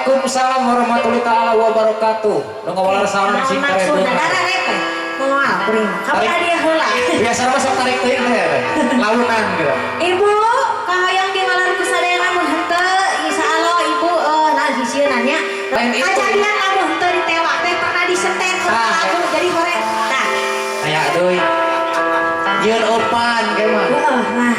Waalaikumsalam warahmatullahi taala wabarakatuh. Nu ngawaler salam sing Maksudna karebung. dararep moal kuring. Kamu Tarik. hadiah heula. Biasa mah sok tarik teuing teh launan gitu. Ibu, kahayang di ngalar ku sadayana mun henteu, insyaallah ibu nah hisieun nya. Lain itu. Kajadian lamun henteu ditewak teh pernah disetet Ah. lagu jadi horeng. Tah. Aya deui. Yeun opan ge mah. Heeh, nah.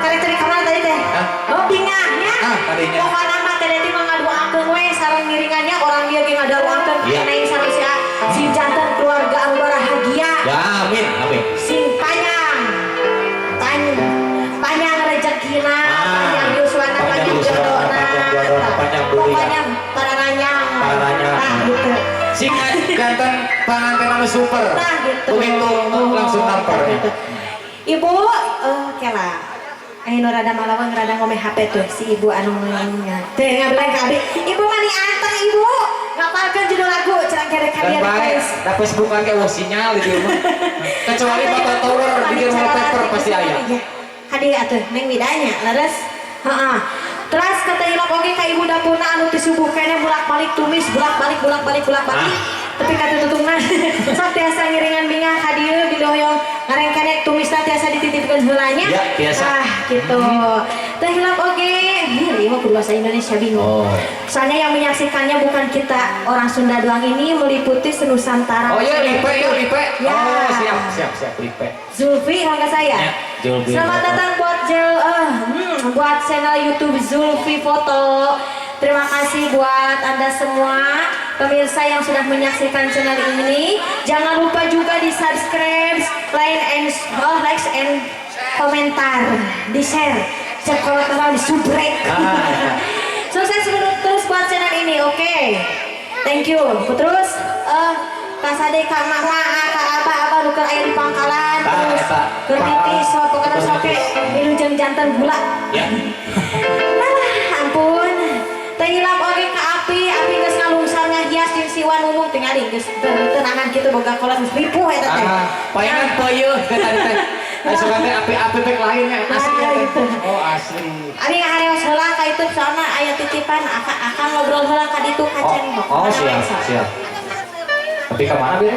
Karek tadi kamana tadi teh? Hah? Oh, bingahnya. Ah, tadinya. Pokokna mah teh teh mah ngadoakeun we sareng ngiringannya orang dia ge ngadoakeun Iya. kana sareng si si janten keluarga anu bahagia. Ya amin, amin. Sing panjang. Panjang rezekina, Ah, panjang yuswana, panjang panjang yuswana, jodona. panjang jodona, panjang durian. Pokoknya pararanyang. Pararanyang. Nah, gitu. Sing ganteng panganten anu super. Nah, gitu. Begitu langsung nampar ya. Gitu. Ibu, kela. Ayo nu rada malawang rada ngomeh HP tuh si ibu anu teh ngabeleng ka abi. Ibu mani anteng ibu. Ngapalkeun judul lagu cerang kere Dan kalian baik, request. da Facebookan kayak wah sinyal di rumah. Kecuali Bapak Tower di rumah wallpaper pasti aya. Iya. Hadi atuh Neng Widanya leres. Heeh. Terus kata ilok oge ka ibu dapurna anu ti subuh keneh bolak-balik tumis bolak-balik bolak-balik bolak-balik. Ah. Tapi kata tutungna sok tiasa ngiringan bingah ka dieu bilih hoyong ngarengkenek tumisna tiasa dititipkeun heula nya. Ya, biasa. Ah, gitu. Teh hilap oge. Hih, ieu mah kudu bahasa Indonesia bingung. Oh. Soalnya yang menyaksikannya bukan kita orang Sunda doang, ini meliputi senusantara. Oh iya, Lipe, iya Lipe. Ya. Oh, siap, siap, siap Lipe. Zulfi mangga saya. Ya, Zulfi Selamat Foto. datang buat buat channel YouTube Zulfi Foto. Terima kasih buat Anda semua pemirsa yang sudah menyaksikan channel ini. Jangan lupa juga di subscribe, like and oh, likes and komentar, di share. Cek kalau kenal di subrek. Ah, Sukses terus buat channel ini, oke? Thank you. Terus Kak Sade, Kak Mama, Kak Abah, Abah nu keur aya di pangkalan, Tah, terus eta. keur nitis, so pokoknya Keur soke nitis. wilujeng janten gula. Ya. Nah, ampun. Teh hilap oge ka api, api geus ngalungsar ngahias jeung siwan umum tingali geus tenangan kitu boga kolot geus ripuh eta teh. Ah, palingan peuyeun teh tadi teh. Ai sugan teh api-api teh lainnya asli Nah, ya teh. gitu. Oh, asli. Abi ngahareos heula ka itu soalna aya titipan akan ngobrol heula ka ditu ka Oh, Cen. oh siap, siap. Tapi ke mana, Bir?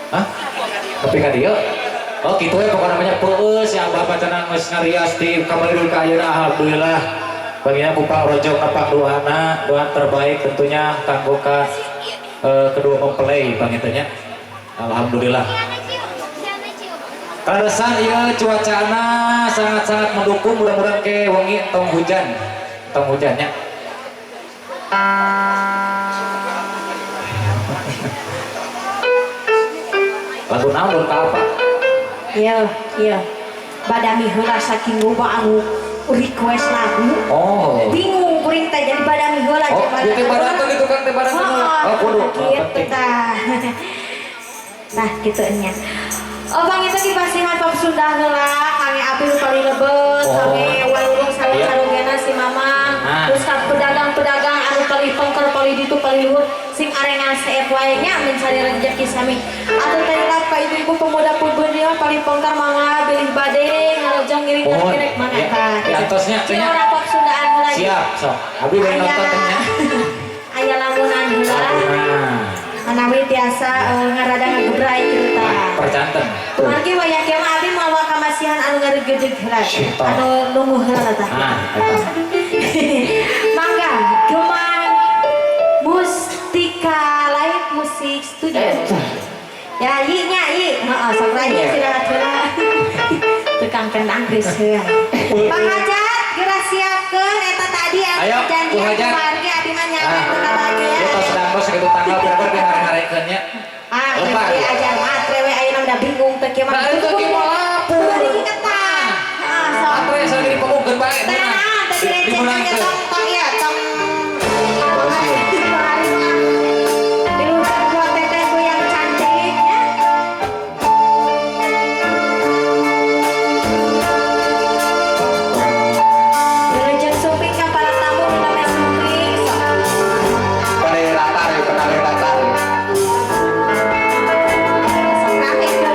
Hah? Tapi ka dieu? Oh, gitu ya pokoknya namanya peueus ya Abah cenah geus ngarias di kamari dulu ka ayeuna alhamdulillah. Baginya ku rojong napak doana, doa terbaik tentunya kanggo ka kedua mempelai pangitanya. Alhamdulillah. Kaleresan ieu cuacana sangat-sangat mendukung, mudah-mudahan ke wengi tong hujan. Tong hujannya. Lagu naon ka apa? Iya, iya. Badami heula saking loba anu request lagu. Oh. Bingung kuring teh jadi badami heula Oh, jeung ieu teh badanten itu kan teh badanten. Oh, kudu. Oh, Gitu penting. tah. Nah, gitu nya. Oh, Bang itu dipasihan pop Sunda heula, kami api nu paling lebet, Oh. kami walurung Iya. sarung-sarungena si Mamang. Ah. Terus ka pedagang-pedagang anu paling pengker paling ditu paling luhur sing arengan seep wae nya mencari rezeki sami. Atau tadi ka ibu-ibu pemuda pemudi paling pengker mangga bilih bade ngarojong ngiring Mohon. ngiring mangga Ya, tah. di antosnya, Cing nya. orang pop Sundaan heula. Siap, sok. Abi bade nonton teh nya. Aya lamunan heula. Nah, Manawi tiasa ngarada ngagebrai kitu tah. percanten. Tuh. Kumargi wayah kieu mah abi moal kamasihan anu ngaregedeg heula. Syaitan. Anu nunggu heula tah. Ah, eta. Mangga Gema Mustika Live Music Studio. Ya, yi nya yi. Heeh, sok rayi Iya. istirahat heula. Tukang kendang geus heula. Pak Hajat, geura siapkeun eta tadi anu Ayo, Bu janjian Hajat. kumargi abi mah nyampe Ah. teu kabagian. Ieu tos dangdos sakitu tanggal berapa di hare-harekeun nya. Ah, Lupa. trewe ajar mah trewe ayeuna udah bingung teh kieu mah. Nah, itu kieu moal lapur. Kudu diingetan. Heeh, sok. Atre saya dipemungkeun bae. Tenang, tadi receh kan tong tong ya, tong. Oh, siap. Diluncur buat tetehku yang cantik ya. Wilujeng sumping ka para tamu nu namanya sumping sok. Pada rata ya, kenal rata. Sok rame ke.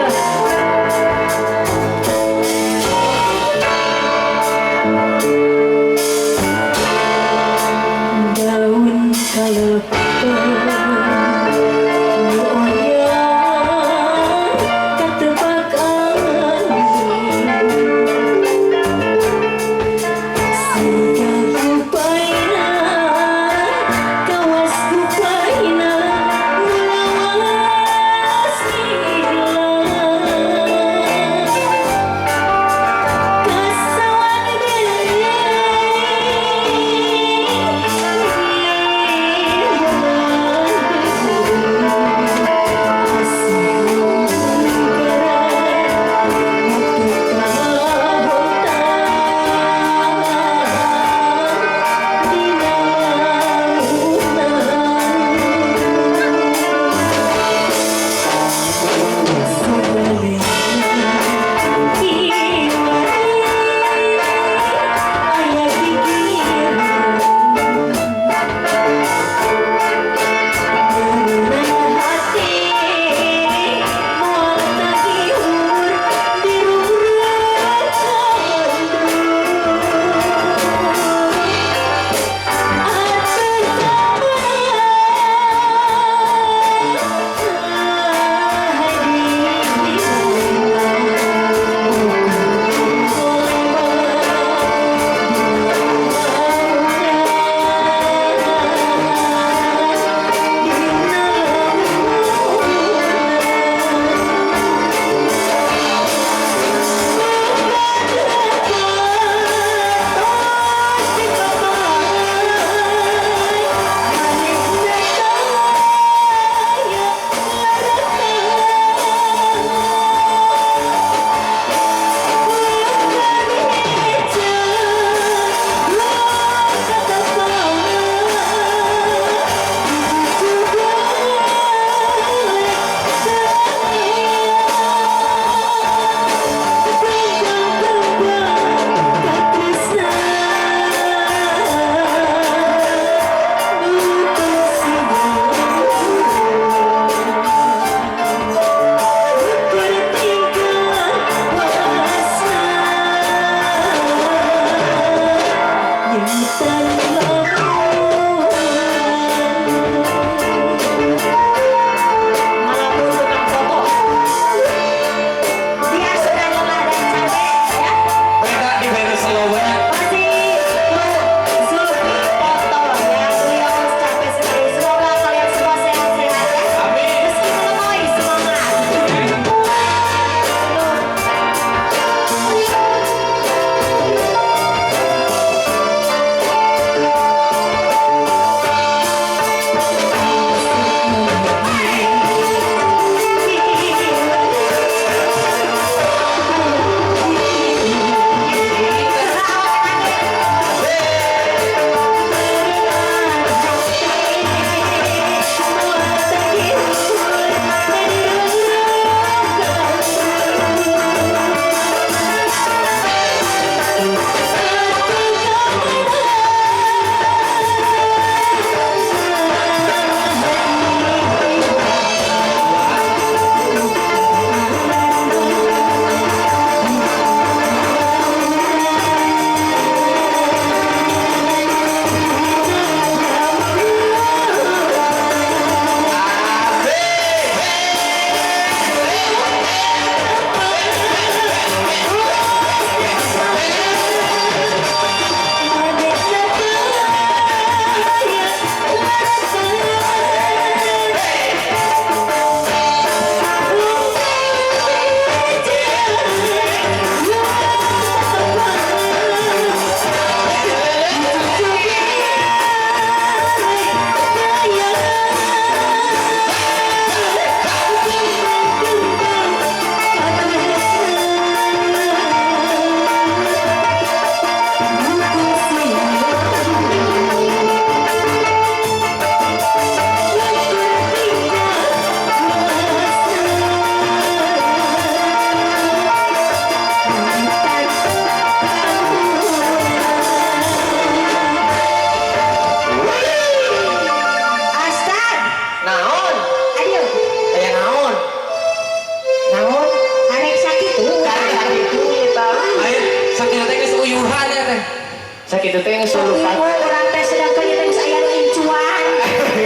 kitu teh geus lupa. Ibu urang teh sedangkan ieu teh geus aya nu incuan.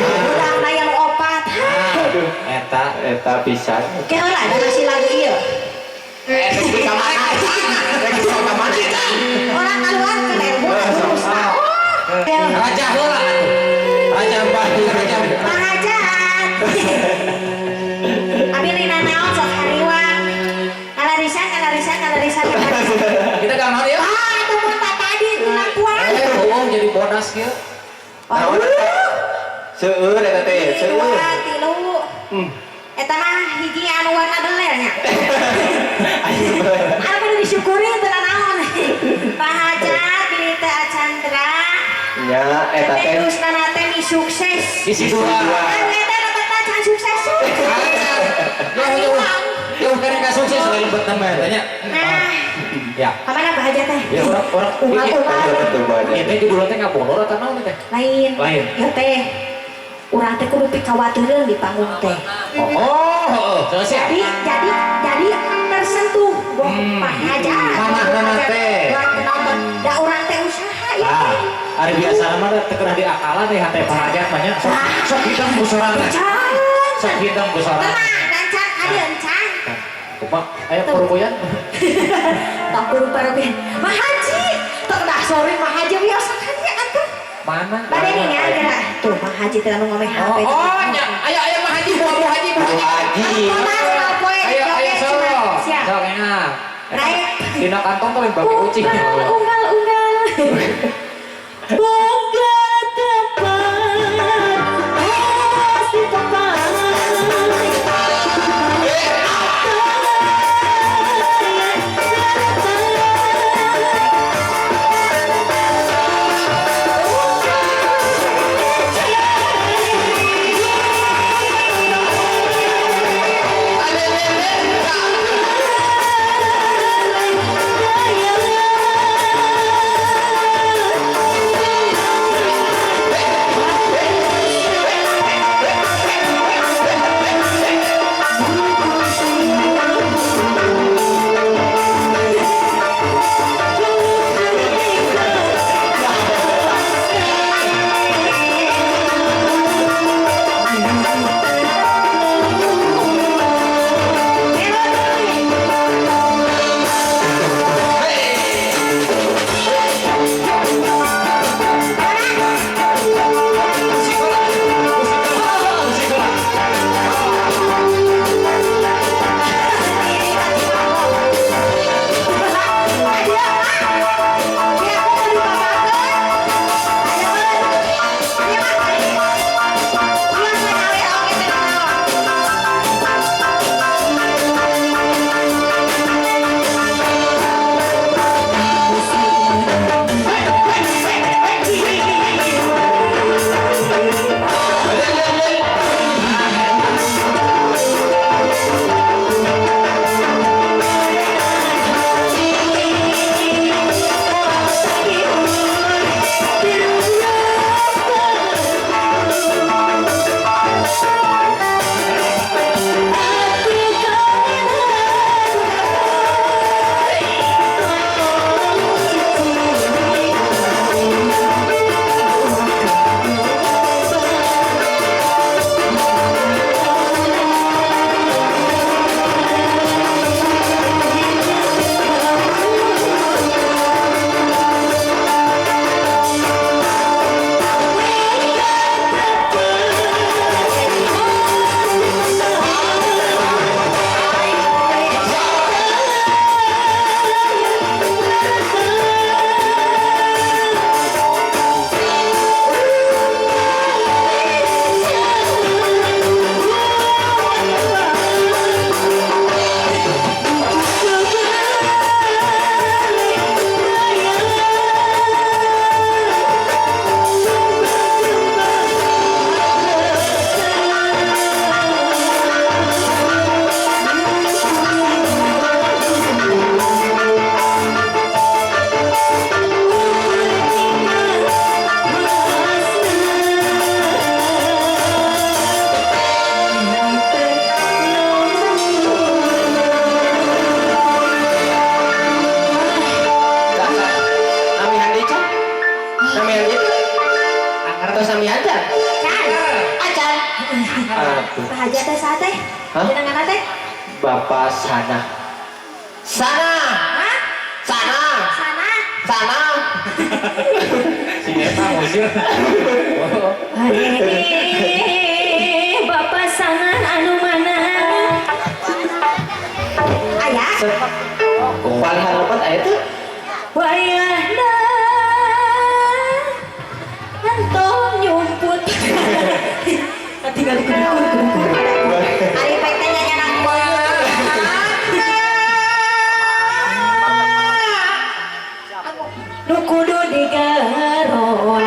Urang aya nu opat. Aduh, eta Eta pisan. Ke heula ada masih lagu ieu. Eh, di kamar. Rek di kamar eta. Orang keluar ke ilmu terus. Oh. Raja heula atuh. Raja Mbah, raja. Mahajat. Abi lina naon sok hariwang. Kalarisan, kalarisan, kalarisan, kalarisan. Kita gak naon ya? Ah, itu mun tak tadi lampuan. Eh, bohong jadi bodas kieu. Aduh. Seueur eta teh, seueur. Dua, tilu. Eta mah hiji anu warna beler nya. Anu kudu disyukuri teu naon. Pak Hajat, bilih teu Acandra. Nya eta teh. Terus nana teh mi sukses. Isi dua. Kan eta dapat can sukses. Jauh jauh. Jauh kan ka sukses lain lembet nama eta nya. Nah, Ya. kamana Pak Hajat teh? Ya urang urang Umal-umal. Ieu teh judulna teh ngabolor atau naon teh? Lain. Lain. Ya teh. Urang teh kudu pikawatireun di panggung teh. Oh, heeh. Selesai. Jadi tersentuh goh Pak Hajat. Mamah teh. Buat penonton. Da urang teh usaha ya. Ah, ari biasa mah teu kedah diakalan teh hate Pak Hajat mah nya. Sok sok hidang ku sorangan. Sok hidang ku sorangan. Tenang, dancan kadieu encan. Kumaha aya porukoyan? Tong kudu parokoyan. Mah Haji, tong dah sore Mah Haji biasa kan ya atuh. Mana? Bade nih nya geura. Tuh Mah Haji teh anu ngomeh HP. Oh, oh nya aya aya Mah Haji, Bu Haji, Bu Haji. Haji. Ayo ayo sok. Siap. Sok enak. Raek. Dina kantong tuh yang bagi kucing. Unggal, unggal, unggal. Boga tempat pasti tepat. atuh. Pak Hajat teh saha teh? Jenengan teh? Bapak Sana. Sana. Hah? Sana. Sana. Sana. Si eta ngusir. Bapak Sana anu mana? Aya. Palihan lepat aya teu? Wayahna entong nyumput. Tinggal kukur. Ari pek teh nyanyanan boyut. Nu kudu digeroan.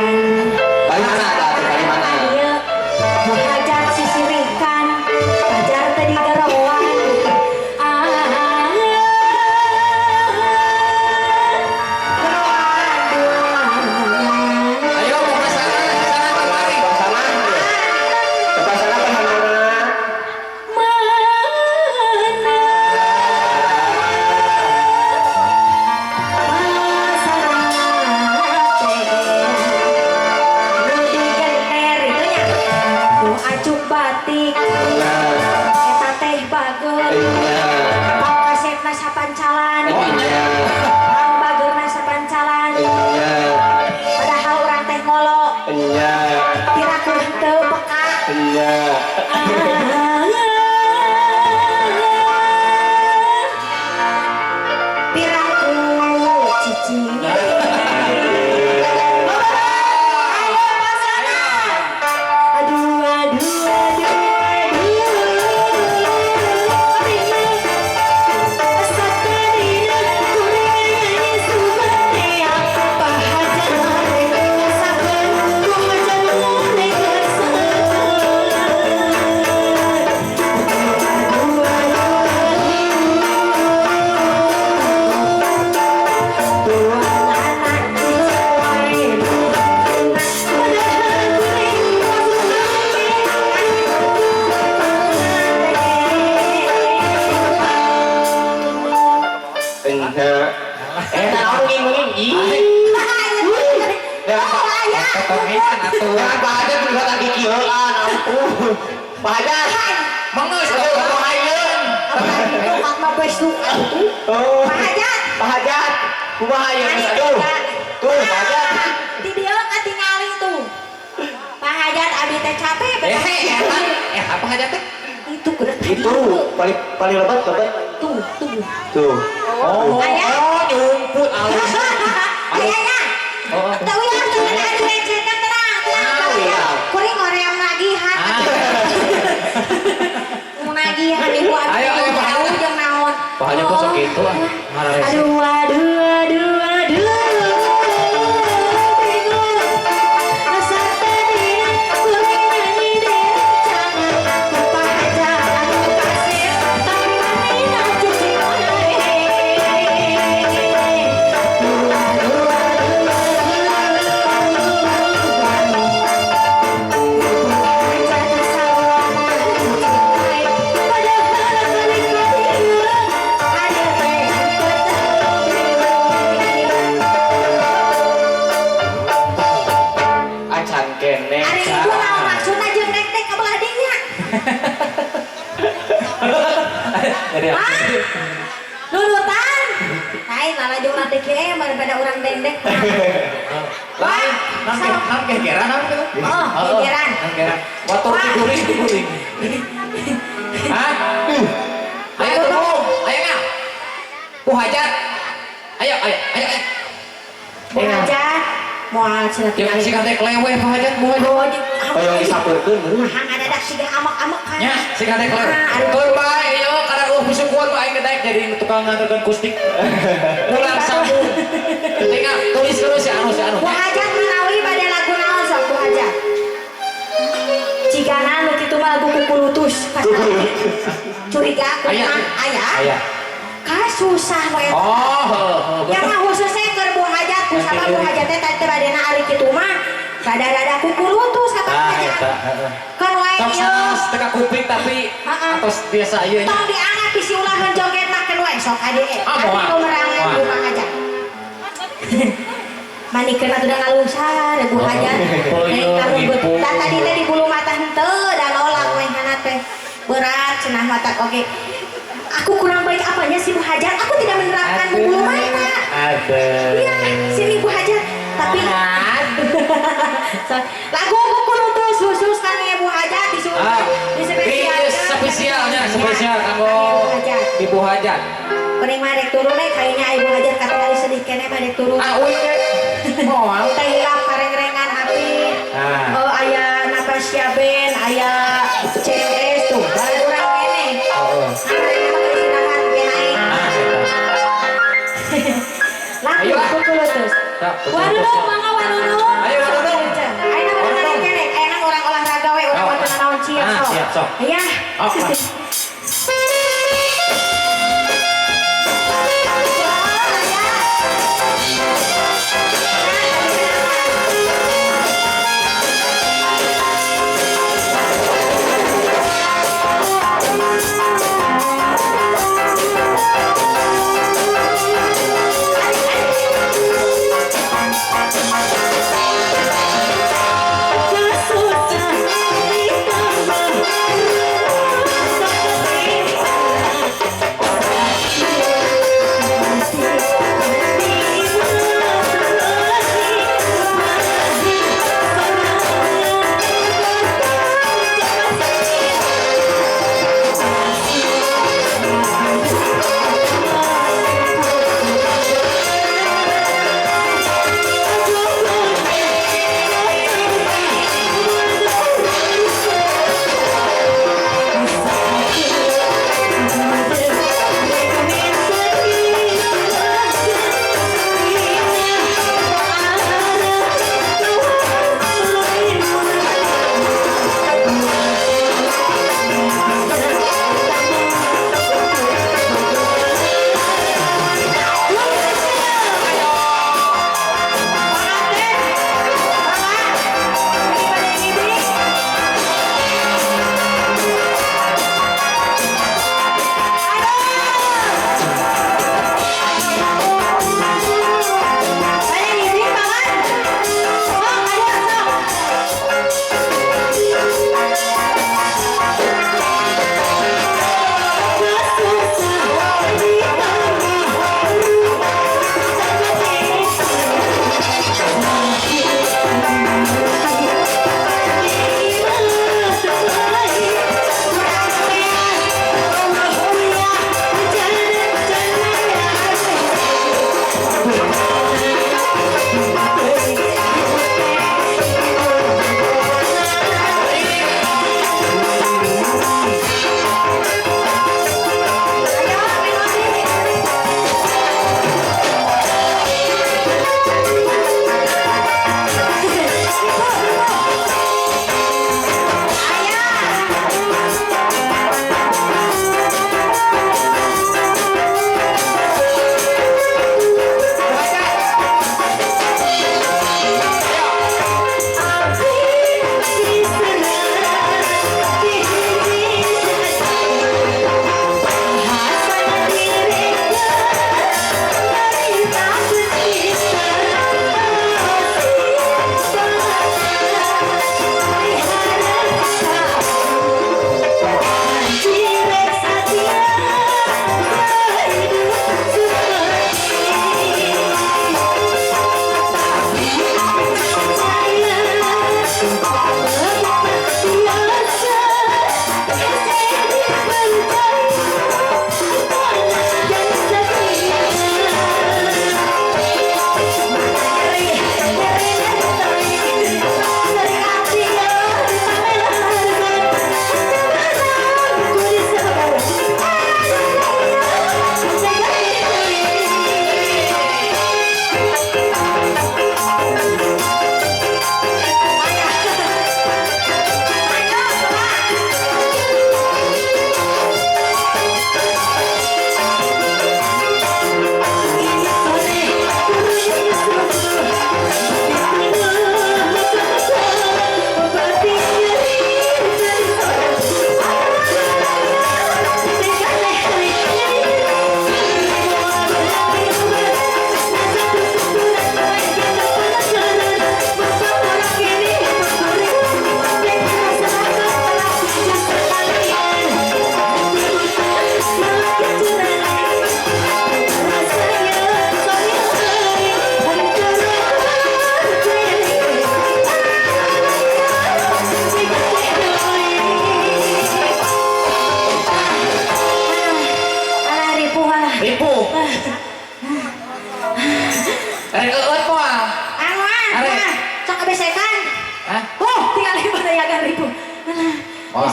Bali mana tah? Bali mana? Ieu hajat sisirikan, pajar teh digeroan. Ayo Bapak Sana, sana kemari. Bapak Sana. Bapak Sana palihan mana? Mana nu acuk batik eta teh bager pangkasetna sapancalan pangbageurna sapancalan padahal urang teh ngolo piraku henteu peka. Piraku cicing. Ayo pasana. Aduh aduh aduh aduh. Satarina kuring subatea pahajan saben kuhajan Jangan Pak Hajat melihat lagi kieuan, ampun. Pak Hajat, Mengeus aduh, atuh. ayeun. Oh. Pak Hajat. Pak Hajat, kumaha ieu geus aduh. Tuh, Pak Hajat. Di dieu katingali tuh. Pak Hajat abi teh capek Eta apa Hajat teh? Itu geura Itu paling paling lebat lebat. Tuh, tuh. Tuh. Oh, Aya. oh nyumput alus. Aya nya. Oh. Tahu ya, tenang ada recekan tenang, tenang. Ah, iya. Kuring ngoream nagihan. Mau nagihan ibu abi. Ayo, ayo, Pak Jauh Hajat. jeung naon. Pak Hajat kok sok kitu ah. Ngararese. Aduh, aduh, aduh, aduh. Asa tadina kuring nyanyi derencangan ku Pak Hajat anu kasep tapi manehna cicing wae. Aduh, aduh, aduh, aduh. Acan kene. Ari itu naon maksudna jeung dek-dek ka belah dinya? Jadi apa? Hah? Nurutan? Lain lalajo urang teh kieu daripada urang dendek. Lain, nang kegeran naon kitu? Oh, kegeran. Nang kegeran. Watur tiguring tiguring. Hah? Ayo tepung, ayo nga. Ku Hajat. Ayo, ayo, ayo, ayo. Bu Hajat, moal cenah Ya tingali. si kate kleweh Pak Hajat, Bu Hajat. Oh, Hoyong disapeurkeun meureun. Hang adadak siga amak-amak kan. Nya, si kate kleweh. Ah, aduh. Tur bae yo karena eueuh musuh mah aing daek jadi tukang nganterkeun kustik. Pulang sambung. Tinggal tulis terus si anu si anu. Bu Hajat manawi bade lagu naon sok Bu Hajat? Cigana nu kitu mah lagu kukulutus. Curiga Aya. kumaha? Aya. Aya. Kasusah we eta. Oh, heuh, Ya mah khususnya keur Bu Hajat ku sabab Bu Hajat teh tadi badena ari kitu mah rada-rada kukulutus ka Pak Ah, Hajat. eta, heeh. Kan wae Sok ieu. sanes teka kuping tapi Heeh. atos biasa ieu nya. Tong diangkat bisi ulahan joget mah kan wae sok ade. Ah, moal. Abi pemerangan Moal. Bu Pak Hajat. Manikeun atuh da ngalungsar Bu Hajat. Oh, Da tadi teh di bulu mata henteu da nolak mehana teh. Berat cenah mata oge. Aku kurang baik apanya sih Bu Hajat? Aku tidak menerapkan bulu mata. Ada. Iya, sini Bu Hajat. Tapi lagu kukulutus khusus kan ya Bu Hajat disuruh di spesial. Spesialnya spesial kanggo Ibu Hajat. Mending mah rek turun we kayaknya Ibu Hajat katingali sedih keneh mah rek turun. Ah, uih teh. Moal. Teh hilap karengrengan api. Oh, aya Natasha Ben, aya CMS tuh. Balik urang keneh. Heeh. Nah, naik. Ah, Lagu kukulutus. Warunung, mangga warunung. Ayo warunung. Ayo warunung keneh. Ayeuna urang olahraga we, urang mah naon cieu sok. Siap sok. Aya. Susah ditambah.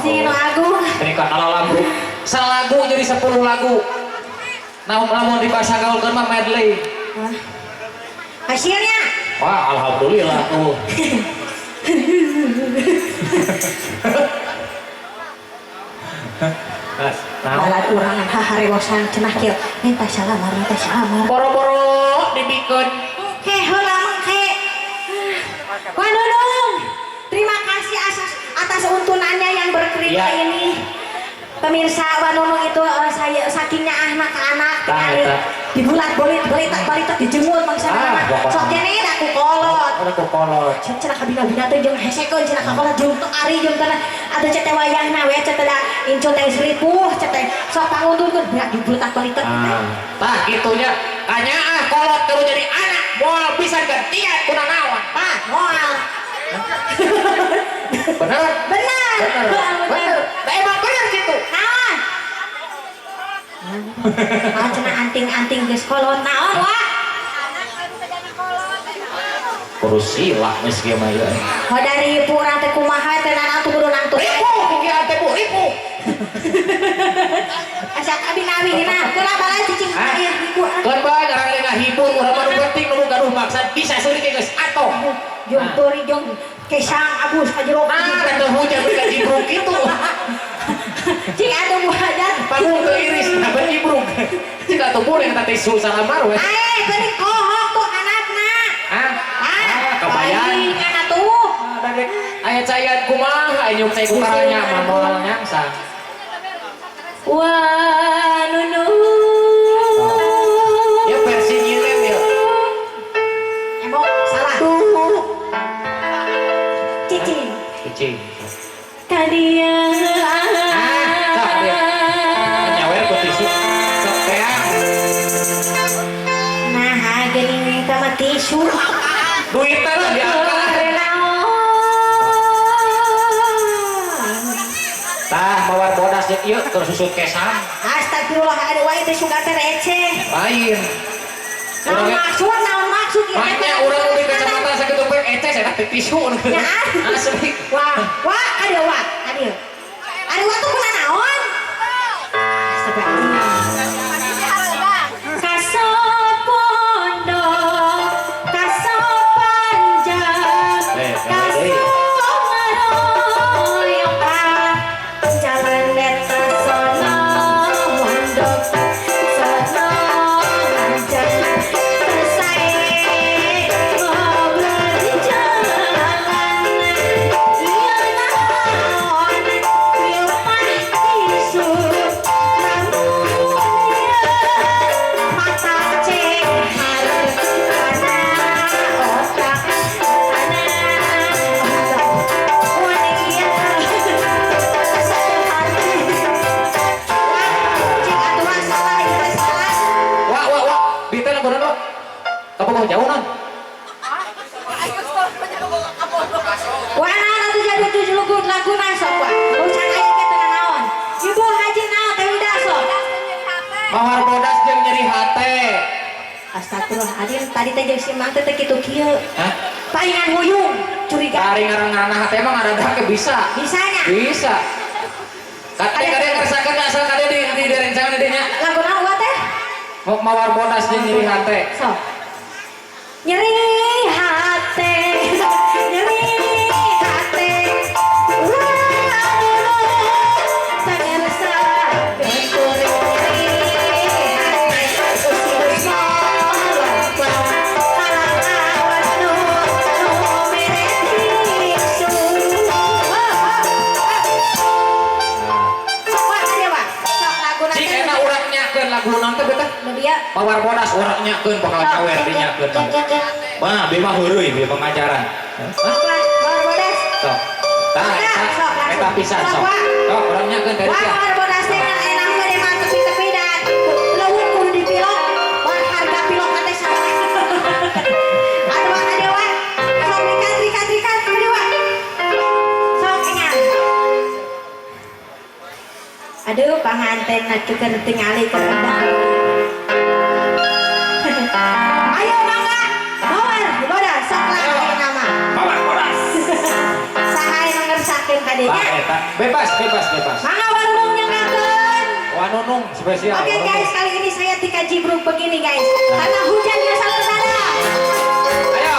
Cicing nu agung. Ini kan alalam salagu jadi 10 lagu. Nah, lamun dibahasa gaulkeun mah medley. Hasilnya? Wah, alhamdulillah tuh. Balad urangan haharewosan cenah kieu. Minta salamar, minta salamar. Boro-boro dibikeun. Ke heula mengke. Wah Nunung, terima kasih atas untunannya yang berkeripik ya. Ini. Pemirsa Wanunung itu saya sakingnya anak ke anak dibulat bolit belitak balitak dijemur mangsa nama sok kene da ku kolot. Ku kolot. Cenah kabina-bina teh jeung hesekeun cenah ka kolot jeung teu ari jeung teh atuh cete wayahna we cete da incul teh ripuh cete sok pangundurkeun nya dibulat balitak. Tah kitunya kanyaah kolot kudu jadi anak moal bisa gantian kuna naon. Tah moal. Bener? Bener. Bener. Nah, emang bener gitu. Naon? Ah cenah anting-anting geus kolot naon wa? Kurusila geus kieu mah ieu. Ho dari ripu urang teh kumaha teh naon tuh kudu nangtung. Ripu kieu teh bu ripu. Asa kabinawi dina kula bala cicing ieu ripu. Keun bae ngarang ngahibur urang mah nu penting nu gaduh maksad bisa seurik geus atoh. Jeung teuri jeung kesang abus ka jero. Ah, teh hujan ka jibruk kitu. Cing atuh bu hajat. Panggung teu iris nah berjibruk. Cing atuh boleh eta tisu salamar we. Ae, geuning kohok tuh anakna. Hah? Ah, kabayan. Atuh. Aya cayan kumaha nyuk cai ku karanya mah moal nyangsang. Wah, Nunung. Ya versi nyilen ya. Emok salah. Cicing. Cicing. Kadia. Nyawer ku tisu. Sok teang. Nah, geuning eta mah tisu. Duitna lah diangkat. Tah mawar bodas jeung ieu keur susut kesang. Astagfirullah ada wae teh sugan teh receh. Lain. Naon maksud, naon maksud ieu teh? Maknya urang nu di kacamata sakitu poe eceh eta teh tisu. Ya. Asli. Wah, wah kadieu wah, kadieu. Ari wah tuh kuna naon? Astagfirullah. Kasopondo, kasopanjang, jauh non. Wah, naon atuh jadi tujuh lagu masuk wah. Ucan aya ke teu naon. Ibu haji naon teh udah sok. Mawar bodas jeung nyeri hate. Astagfirullahaladzim, tadi teh jeung si Mang teh kitu kieu. Hah? Palingan huyung, curiga. Ari ngaranna hate mah ngaranna ke bisa. Bisanya. Bisa. Kade-kade ngersakeun asal kade di direncangan di dinya. Lagu naon wa teh? Mawar bodas jeung nyeri hate. Sok. Nyeri hate, nyeri hate, pangersa nyeri hate, usir kalalawan nu mere tisu. Sok wa kadieu wa, sok laguna teh. Cik enak urang nyakeun lagu naon teh betah? Mawar bodas urang nyakeun bakal nyawer dinyakeun. Mah bima heureuy bima pengajaran. Mawar bodas. Sok. Tah eta pisan sok. Sok urang nyakeun tadi sia. Mawar bodas teh enak mah mah tepi-tepi da leuweung kudu dipilok. War harga pilok teh sabaraha. Atuh wa kadieu wa. Sok rikat rikat rikat kadieu wa. Sok engan. Aduh panganten keur tingali keur Ayo mangga, mawar bodas sok lah nama. Mawar bodas. Saha yang ngersakeun ka ka dieu nya. Bebas, bebas, bebas. Mangga Warunung nyanggakeun. Wanunung spesial. Oke guys, kali ini saya Tika Jibruk begini guys. Karena hujan nggak sampai. Ayo.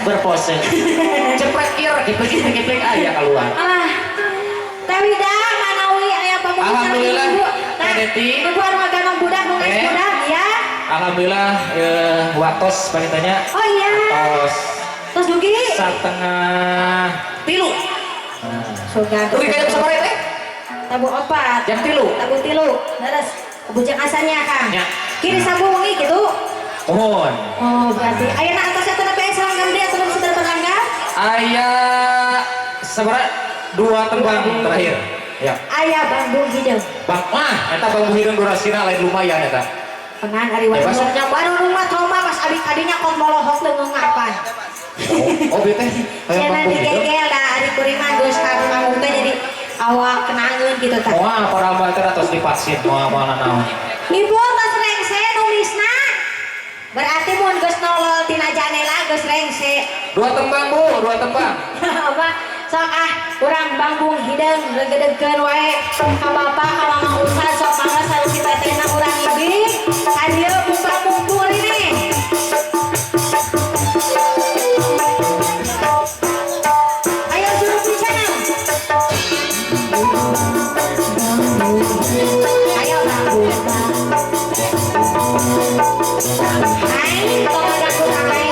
Berpose cepet kir kiplik aya keluar. Ah, Teh Wida manawi aya pamungan. Alhamdulillah. Nah, ibu anu ngaganong budak nu geus budak ya. Alhamdulillah waktos panitanya. Oh iya. Tos. Tos dugi 2:30. Surga. Dugi ka jam sabaraha teh? Tabuh 4. Jam 3. Tabuh 3. Leres. Bujang asannya Kang. Ya. Kiri sabu wengi kitu. Mohon. Oh, berarti ayeuna atasnya teh nepi aya salangga deui atau sudah terangga? Aya sabaraha 2 tembang terakhir. Ya. Aya Bandung Hideung. Bang, mah eta Bambu Hideung durasina lain lumayan eta. Penan ari Bebas. nya baru rumah trauma pas abi kadinya kot molohok leungeung apa. Oh, oh bete. Hayang Cenah Bambu Hideung. digegel da ari kuring mah geus ka teh jadi awak kenangeun gitu tah. Moal para abah teh atos divaksin moal moal nanaon. Ibu tos rengse nulisna. Berarti mun geus nolol tina janela geus rengse. Dua tembang Bu, dua tembang. Apa? Sok ah, urang Bambung Hideung regedegkeun wae ka bapak ka mama ustad sok mangga sareng si tetehna urang ibing. Ka dieu buka mungkur ini. Ayo Zulfi Channel. Ayo Bambung. Hai, tong ganggu.